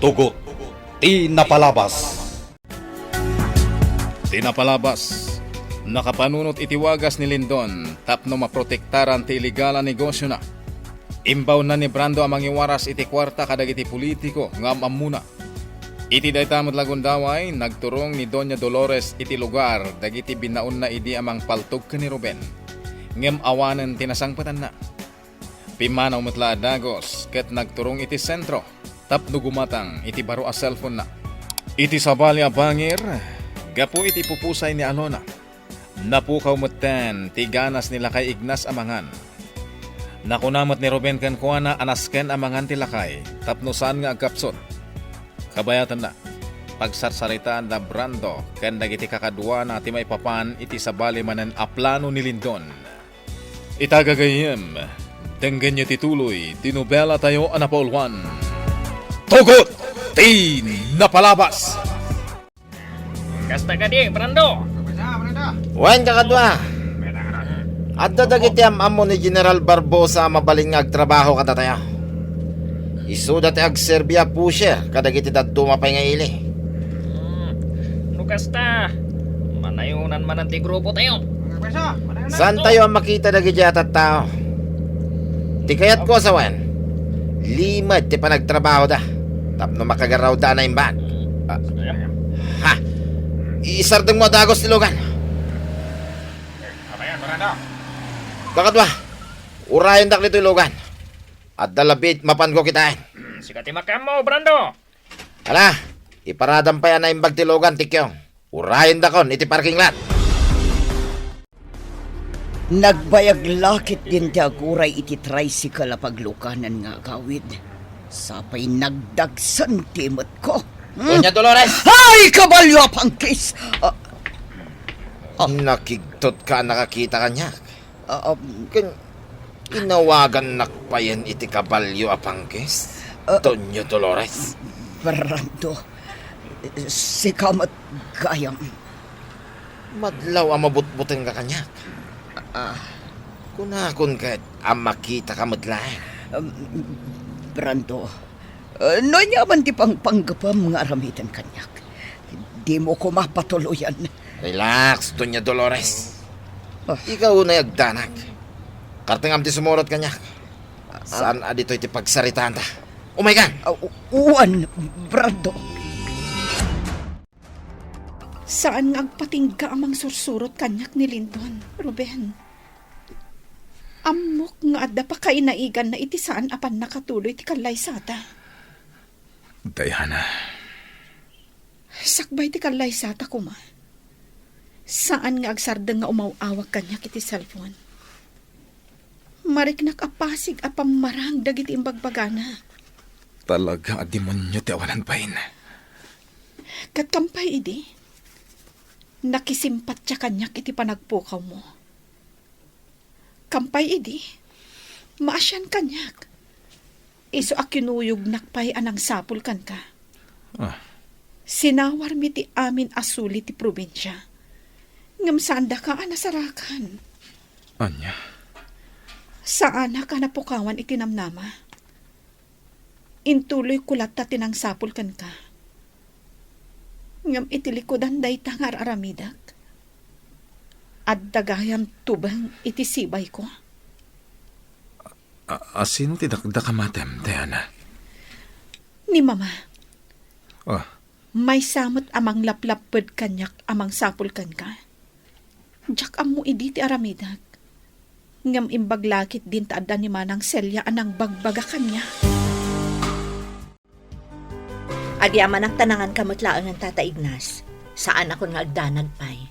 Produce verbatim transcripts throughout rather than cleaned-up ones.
Tugot ti napalabas. Ti napalabas, nakapanunot iti wagas ni Lindon tapno maprotektaran ti ilegal a negosiona. Imbawna ni Brando a mangiwaras iti kuarta kadagiti politiko nga am-ammona. Iti dayta met la gundaway, nagturong ni Doña Dolores iti lugar dagiti binaonna idi a mangpaltog ken ni Ruben. Ngem awanen ti nasangpetanna. Pimmanaw met la a dagus ket nagturong iti sentro tapno gumatang iti baro a cellphone-na. Iti sabali a bangir, gapu iti pupusay ni Alona, napukaw metten ti ganas ni Lakay Ignas a mangan. Nakuna met ni Ruben kenkuana a nasken a mangan ti lakay tapno saan nga agkapsut. Kabayatanna, pagsarsaritaanda Brando ken dagiti kakaduana ti maipapan iti sabali manen a plano ni Lindon. Ita gagayyem, denggenyo ti tuloy ti nobelatayo a napauluan, Tugot ti Napalabas! Kasta kadi, Brando? Wen, kakadua. Adda dagiti am-ammo ni General Barbosa a mabalin nga agtrabaho kadatayo. Isuda ti agserbi a pusher kadagiti dadduma pay nga ili. Hmm. No kasta, manayonan manen ti grupotayo. Saantayo a makita dagiti a tattao. Ti kayatko a sawen, limed ti panagtrabahoda tapno makagarrawda a naimbag. Ah. Ha! Isardengmo a dagus ti lugan. Kakadua, urayendak ditoy lugan. Adda labi ti mapanko kitaen. Sika ti makiammo, Brando. Ala, iparadam pay a naimbag ti lugan, Tikyong. Urayendakon iti parking lot. Nagbayag la ketdin ti aguray iti tricycle a paglukanan nga agawid. Sa pay nagdagsen ti imetko. Hmm? Doña Dolores! Ay, kabalio a pangkis! Ah, ah. Nakigtot ka a nakakita kaniak. Ah, um, Ken inawagannak payen iti kabalio a pangkis, Ah. Doña Dolores. Brando, sika met gayam. Madlaw a mabutbutengka kaniak. Ah. Kunakon ket a makitaka met laeng. Um, Brando, ah, no ania man ti pangpanggepem nga aramiden kaniak, dimo koma patuloyan. Relax, Doña Dolores. Ah. Ikaw unay agdanag. Kartengam ti sumurot kaniak. Ah. Saan a ditoy ti pagsaritaanta. Umaykan! Ah, u-, uwan, Brando. Saan nga agpatingga a mangsursurot kaniak ni Lindon, Ruben. Ammok nga adda pakainaiganna iti saan a pannakatuloy ti kallaysata. Diana. Sakbay ti kallaysata koma, saan nga agsardeng nga umaw-awag kaniak iti cellphone. Mariknak a pasig a pammarang dagiti imbagbagana. Talaga a demonio ti awanan bain. Ket kampay idi, nakisimpatya kaniak iti panagpukawmo. Kampay idi, maasian kaniak. Isu a kinuyognak pay a nangsapul kenka. Ah. Sinawarmi ti amin a suli ti probinsia. Ngem saandaka a nasarakan. Ania? Saanak a napukawan iti namnama. Intuloyko latta ti nangsapul kenka. Ngem iti likudan dayta nga ar-aramidek, adda gayam tubeng iti sibayko. A, a sino ti dakdakamatem, Diana? Ni Mama. Ah. Maysa met a manglaplapped kaniak a mangsapul kenka. Diak ammo idi ti aramidek. Ngem imbag la ketdin ta adda ni Manang Celia a nangbagbaga kaniak. Adi a managtanangan ka met laengen, Tata Ignas. Saanakon nga agdanag pay.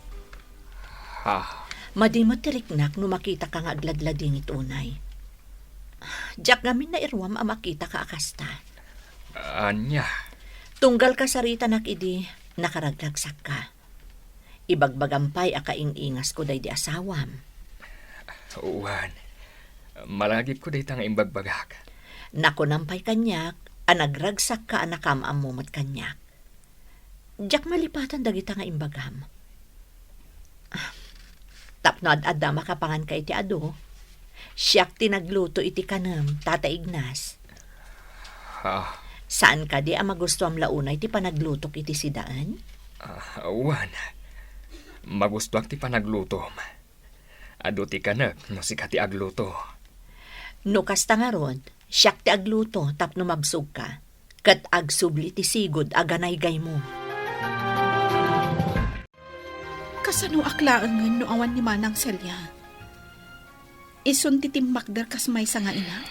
Ha? Madi met ti riknak no makitaka nga agladladingit unay. Diak ngamin nairuam a makitaka a kasta. Ania? Tunggal kasaritanak idi, nakaragragsakka. Ibagbagam pay a kaing-ingasko daydi asawam. Wen, malagipko dayta nga imbagbagak. Nakunam pay kaniak a nagragsakka a nakaam-ammo met kaniak. Diak malipatan dagita nga imbagam. Ah, tapno ad-adda a makapanganka iti adu, siak ti nagluto iti kanem, Tata Ignas. Ah. Saan kadi a magustuam la unay ti panaglutok iti sidaan? Ah, wen. Magustuak ti panaglutom. Adu ti kanek no sika ti agluto. No kasta ngarud, siak ti agluto tapno mabsogka, ket agsubli ti sigud a ganaygaymo. Kasanoak laengen no awan ni Manang Celia? Isun ti timmakder kas maysa nga inak,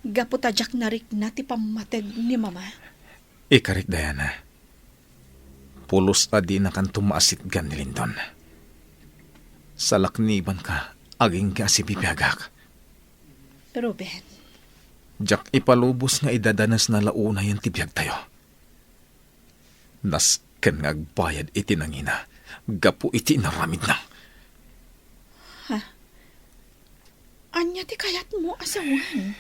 gapu ta diak narikna ti pammateg ni Mama. Ikarik, Diana. Pulos a dinakanto maasitgan ni Lindon. Salaknibanka agingga a sibibiagak. Ruben. Diak ipalubos nga idadanesna la unayen ti biagtayo. Nasken nga agbayad iti nangina gapu iti inaramidna. Ha? Ania ti kayatmo a sawen?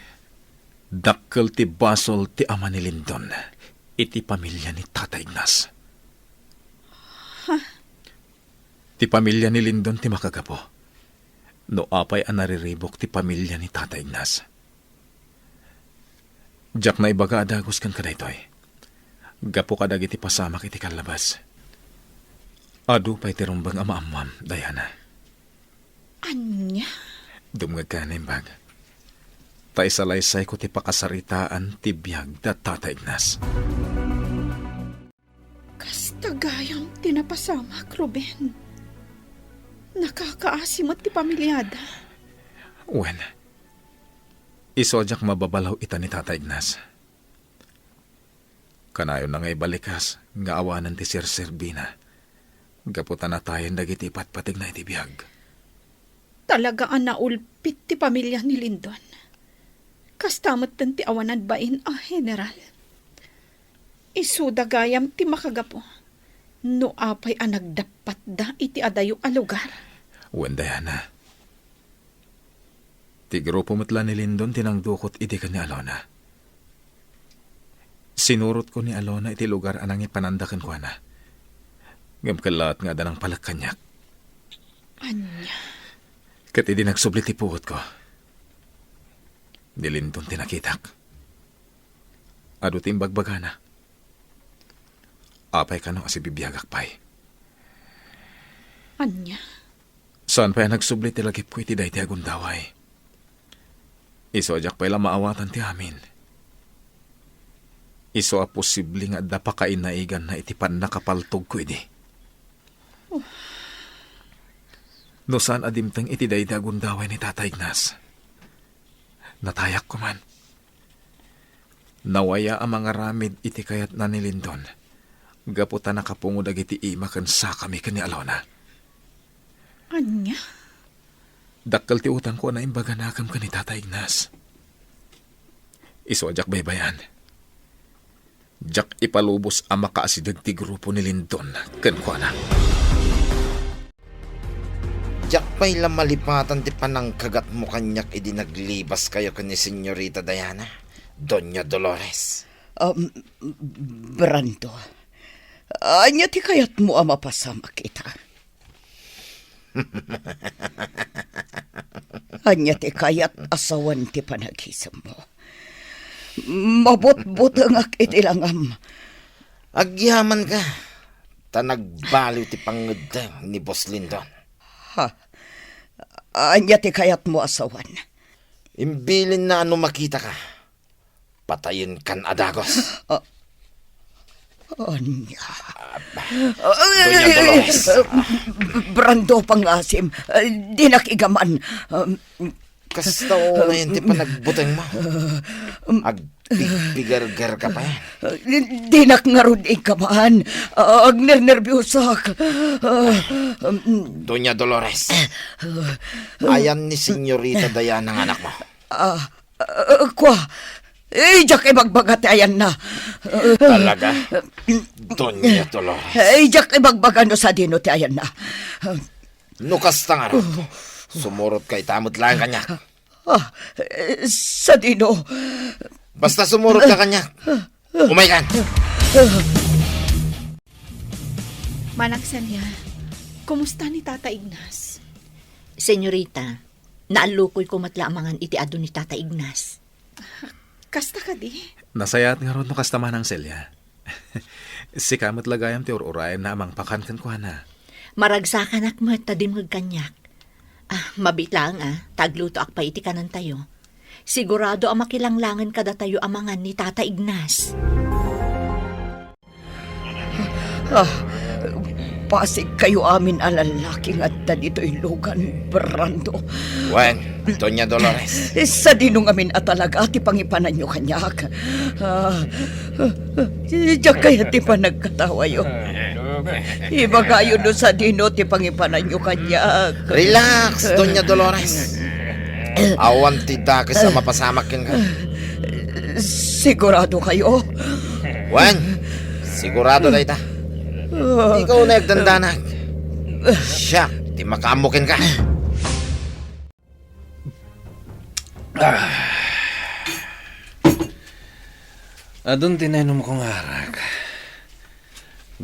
Dakkel ti basol ti ama ni Lindon iti pamilya ni Tata Ignas. Ha? Ti pamilya ni Lindon ti makagapu. No apay a nariribuk ti pamilya ni Tata Ignas. Diak naibaga a dagus kenka daytoy. Gapu kadagiti pasamak iti kallabas. Adu pay ti rumbeng a maammoam, Diana. Ania? Dumngegka, naimbag. Ta isalaysayko ti pakasaritaan ti biag da Tata Ignas. Kasta gayam ti napasamak, Ruben. Nakakaasi met ti pamiliada. Wen, isu a diak mababalaw ita ni Tata Ignas. Kanayonna nga ibalikas nga awanen ti serserbina, gapu ta natayen dagiti ipatpategna iti biag. Talaga a naulpit ti pamilya ni Lindon. Kasta metten ti awanan bain a general. Isuda gayam ti makagapu no apay a nagdappatda iti adayo a lugar. Wen, Diana. Ti grupo met la ni Lindon ti nangdukot idi ken ni Alona. Sinurotko ni Alona iti lugar a nangipananda kenkuana. Ngem kellaat nga adda nangpalek kaniak. Ania? Ket idi nagsubli ti puotko, ni Lindon ti nakitak. Adu ti imbagbagana. Apay kano a sibibiagak pay? Ania? Saan pay a nagsubli ti lagipko iti daydi a gundaway. Isu a diak pay la maawatan ti amin. Isu a posible nga adda pakainaiganna iti pannakapaltogko idi. Oh. No saan a dimteng iti daydi a gundaway ni Tata Ignas, natayakko man. Nawaya a mangaramid iti kayatna ni Lindon, gapu ta nakapungo dagiti ima ken sakami ken ni Alona. Ania? Dakkel ti utangko a naimbaganakem ken ni Tata Ignas. Isu a diak baybay-an. Diak ipalubos a makaasideg ti grupo ni Lindon kenkuana. Diak pay la malipatan ti panangkagatmo kaniak idi naglibaskayo ken ni Señorita Diana, Doña Dolores. Um, Brando, ania ti kayatmo a mapasamak ita? Ania ti kayat a sawen ti panagisemmo? Mabutbutengak iti langam. Agyamanka, ta nagbaliw ti pangngegdeng ni Boss Lindon. Ha? Ania ti kayatmo a sawen? Imbilinna a no makitaka, patayenkan a dagos. Ah, ania? Doña Dolores. Brando, pangasim. Dinak igaman. Um, Kasta unayen ti panagbutengmo. Um, Agpigpigergerka pay. Dinak ngarud igaman. Agnernerbiosak. Um, Doña Dolores. Ayan ni Señorita Diana nga anakmo? Ah, ah, kua, eh, diak ibagbaga ti ayanna. Talaga? Doña Dolores. Eh, diak ibagbaga no sadino ti ayanna. No kasta ngarud, sumurotka ita met laeng kaniak. Ah, eh, sadino? Basta sumurotka kaniak. Umaykan! Manang Celia, kumusta ni Tata Ignas? Senyorita, naallukoyko met la amangan iti adu ni Tata Ignas. Kasta kadi? Nasayaat ngarud no kasta, Manang Celia. Sika met la gayam ti ur-urayemna a mangpakan kenkuana. Maragsakanak met ta dimngeg kaniak. Ah, mabiit laeng, ah, ta aglutoak pay iti kanentayo. Sigurado a makilanglangen kadatayo a mangan ni Tata Ignas. Ah, pasigkayo amin a lallaki nga adda ditoy lugan, Brando. Wen, Doña Dolores. Sadino ngamin a talaga ti pangipananyo kaniak? Ah, diak kayat ti panagkatawayo. Ibagayo no sadino ti pangipananyo kaniak. Relax, Doña Dolores. Awan ti dakes a mapasamak kenka. Sigurado kayo? Wen, sigurado dayta. Ikaw na agdandanag. Siak ti makaammo kenka. Ah. Adun ti nainumko nga arak.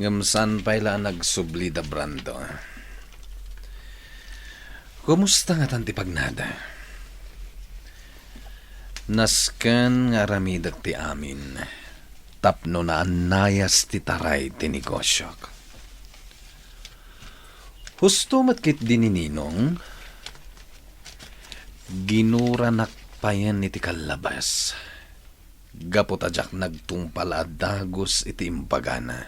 Ngem saan pay la a nagsubli da Brando. Kumusta ngatan ti pagnada? Nasken nga aramidek ti amin tapno naannayas ti taray ti negosiok. Husto met ketdi ni Ninong, ginuranak payen iti kallabas. Gapu ta diak nagtungpal a dagus iti imbagana.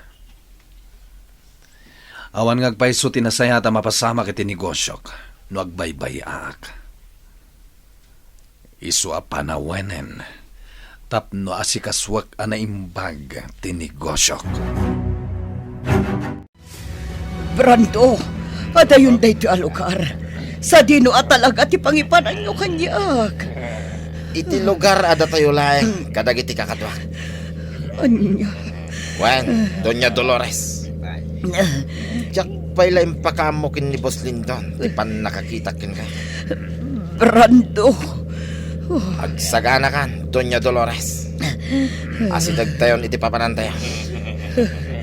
Awan nga agpayso ti nasayaat a mapasamak iti negosiok no agbaybay-aak. Isu a panawenen tapno asikasuek a naimbag ti negosiok. Brando, adayon daytoy a lugar. Sadino a talaga ti pangipananyo kaniak? Iti lugar a datayo laeng kadagiti kakaduak. Ania? Wen, Doña Dolores. Diak pay la impakaammo ken ni Boss Lindon ti pannakakitak kenka. Brando. Agsaganakan, Doña Dolores. Asidegtayon iti papanantayo.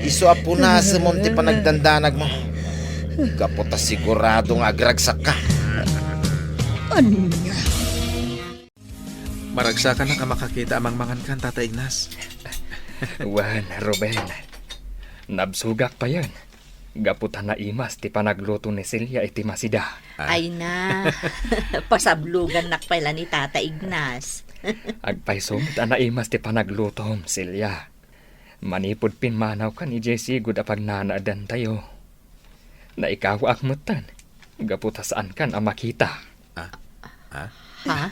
Isu a punasemon ti panagdandanagmo. Gapu ta sigurado nga agragsakka. Ania? Maragsakanak a makakita a mangmangankan, Tata Ignas. Wen, Ruben. Nabsogak payen. Gapu ta naimas ti panagluto ni Celia iti masida. Ah. Ay na, pasablogannak pay la ni Tata Ignas. Agpayso met a naimas ti panaglutom, Celia. Manipud pimmanawkan idiay sigud a pagnanaedantayo. Naikawaak metten, gapu ta saankan a makita. Ah? Ah? Ha?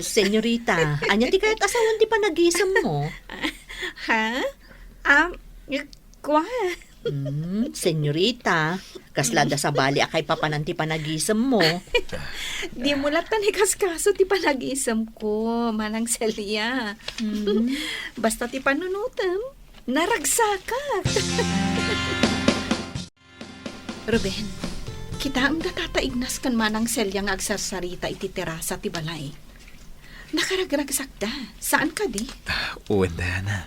Senyorita, ania ti kayat a sawen ti panagisemmo? Ha? Ah, kua? Hmm, senyorita, kasla adda sabali a kaipapanan ti panagisemmo. Dimo latta ikaskaso ti panagisemko, Manang Celia. Hmm. Basta ti panunotem, naragsakak. Ruben, kitaem da Tata Ignas ken Manang Celia nga agsarsarita iti terasa ti balay. Nakaragragsakda, saan kadi? Ah, wen, Diana.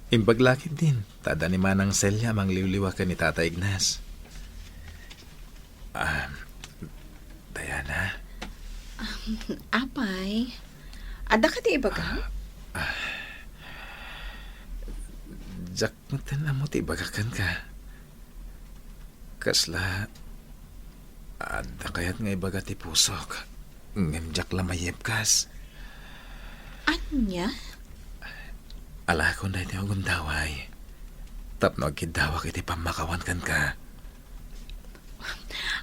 Imbag la ketdin, ta adda ni Manang Celia a mangliwliwa ken ni Tata Ignas. Ah, Diana? Um, apay, adda kadi ibagam? Ah, ah, diak metten ammo ti ibagak kenka. Kasla, adda kayat nga ibaga ti pusok, ngem diak la mayebkas. Ania? Alakon daytoy a gundaway, tapno agkiddawak iti pammakawan kenka.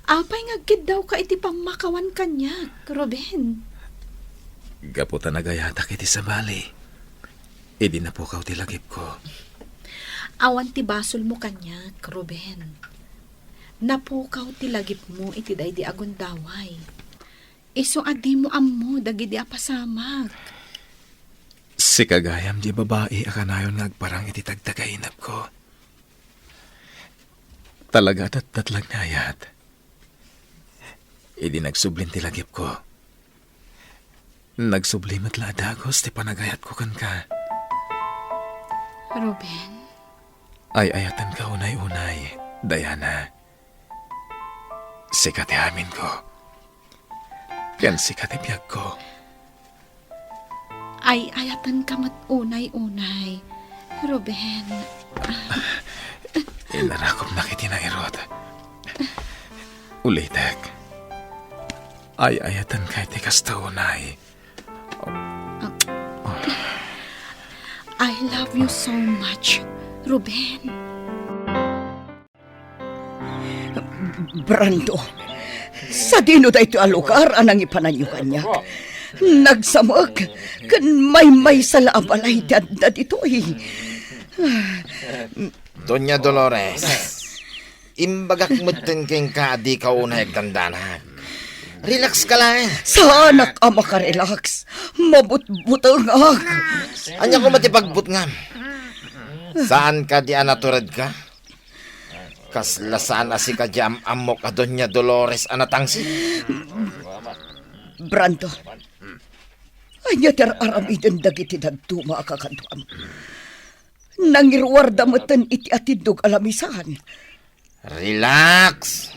Apay nga agkiddawka iti pammakawan kaniak, Ruben? Gapu ta nagayatak iti sabali, idi napukaw ti lagipko. Awan ti basolmo kaniak, Ruben. Napukaw ti lagipmo iti daydi a gundaway. Isu a dimo ammo dagidi a pasamak. Sika gayam diay babai a kanayon nga agparang iti tagtagainepko. Talaga a datdatla nga ayat. Idi nagsublin ti lagipko, nagsubli met la a dagus ti panagayatko kenka. Ruben? Ay-ayatenka unay-unay, Diana. Sika ti aminko. Ken sika ti biagko. Ay-ayatenka met unay-unay, Ruben. Inarakopnak iti nairut. Ulitek. Ay-ayatenka iti kasta unay. I love you so much, Ruben. Brando, sadino daytoy a lugar a nangipananyo kaniak? Nagsamek ken maymaysa la a balay ti adda ditoy. Doña Dolores, imbagak metten kenka a dika unay agdandanag. Relax ka laeng. Saanak a makarelax. Mabutbutengak. Ania koma ti pagbutngam? Saan kadi a naturedka? Kasla saan a sika di am-ammok a Doña Dolores a natangsit? Brandon, ania ti ar-aramiden dagiti dadduma a kakaduam? Nangiruarda metten iti atindog a lamisan. Relax!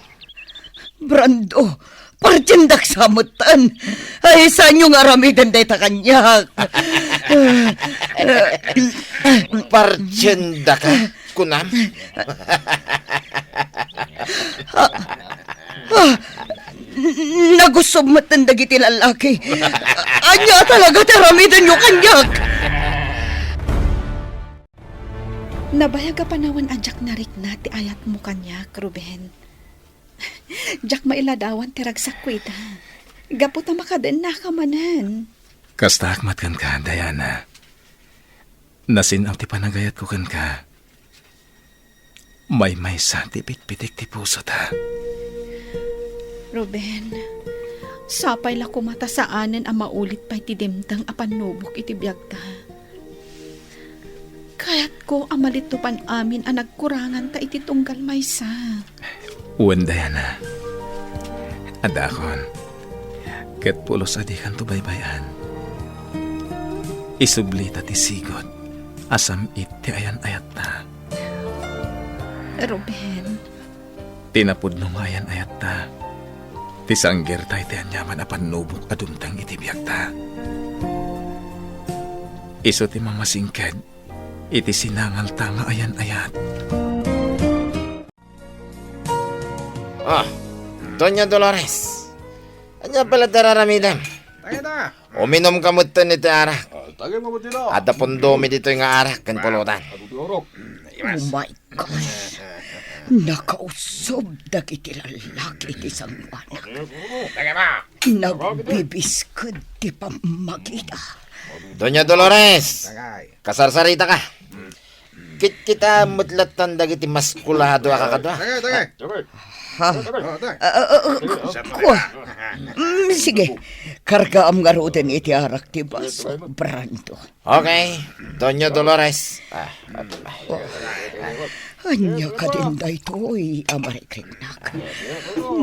Brando, partiendak sa metten. Ay, saanyo nga aramiden dayta kaniak? Partiendaka, kunam? Ah, ah, n-, nagustob metten dagiti lallaki. Ania talaga ti aramidenyo kaniak? Nabayag a panawen a diak narikna ti ayatmo kaniak, Ruben. Diak mailadawan ti ragsakko ita. Gapu ta makadennaka manen. Kastaak met kenka, Diana. Nasin-aw ti panagayatko kenka. Maymaysa ti pitpitik ti pusota. Ruben, sapay la koma ta saanen a maulit pay ti dimteng a pannubok iti biagta. Kayatko a malitupan amin a nagkuranganta iti tunggal maysa. Wen, Diana. Adakon. Ket pulos a dikanto baybay-an. Isublita ti sigud a sam-it ti ayan-ayatta. Ruben. Ti napudno nga ayan-ayatta, ti sanggerta iti aniaman a pannubok a dumteng iti biagta. Isu ti mamasingked iti sinangalta nga ayan-ayat. Ah, Doña Dolores, ania pay la ti ar-aramidem? Uminumka metten iti arak. Ah, tagay mo metten, ah. Adda pundomi ditoy nga arak ken pulutan. Adu ti orok. Oh my gosh. Nakausog dagiti lallaki iti sangoanak. Nagbibisked ti pammagida. Doña Dolores, kasarsaritaka. Kitkita met lattan dagiti maskulado a kakadua. Tagay, tagay. Ha? Ah, ah, ah, ku-, kua. Mm, sige. Kargaam ngaruden iti arak ti basok, Brando. Okay, Doña Dolores. Ah, ania kadin daytoy a marikriknak?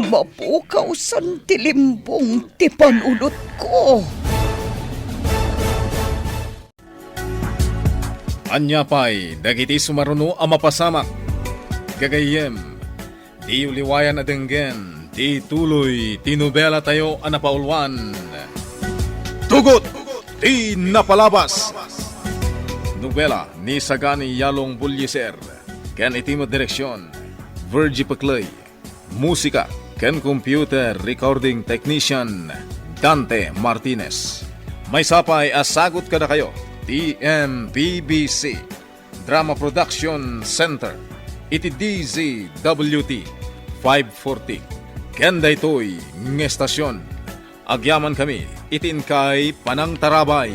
Mapukaw san ti limbong ti panunotko. Ania pay dagiti sumaruno a mapasamak? Gagayyem, diyo liwayan a denggen ti tuloy ti nobelatayo a napauluan, Tugot ti Napalabas. Nobela ni Sagani Yalong Bullieser ken iti met direksion, Virgie Pecley. Musika ken computer recording technician, Dante Martinez. Maysa pay a sagut kadakayo ti M P B C Drama Production Center iti D Z W T five forty. Ken daytoy nga estasion, agyamankami iti inkay panangtarabay.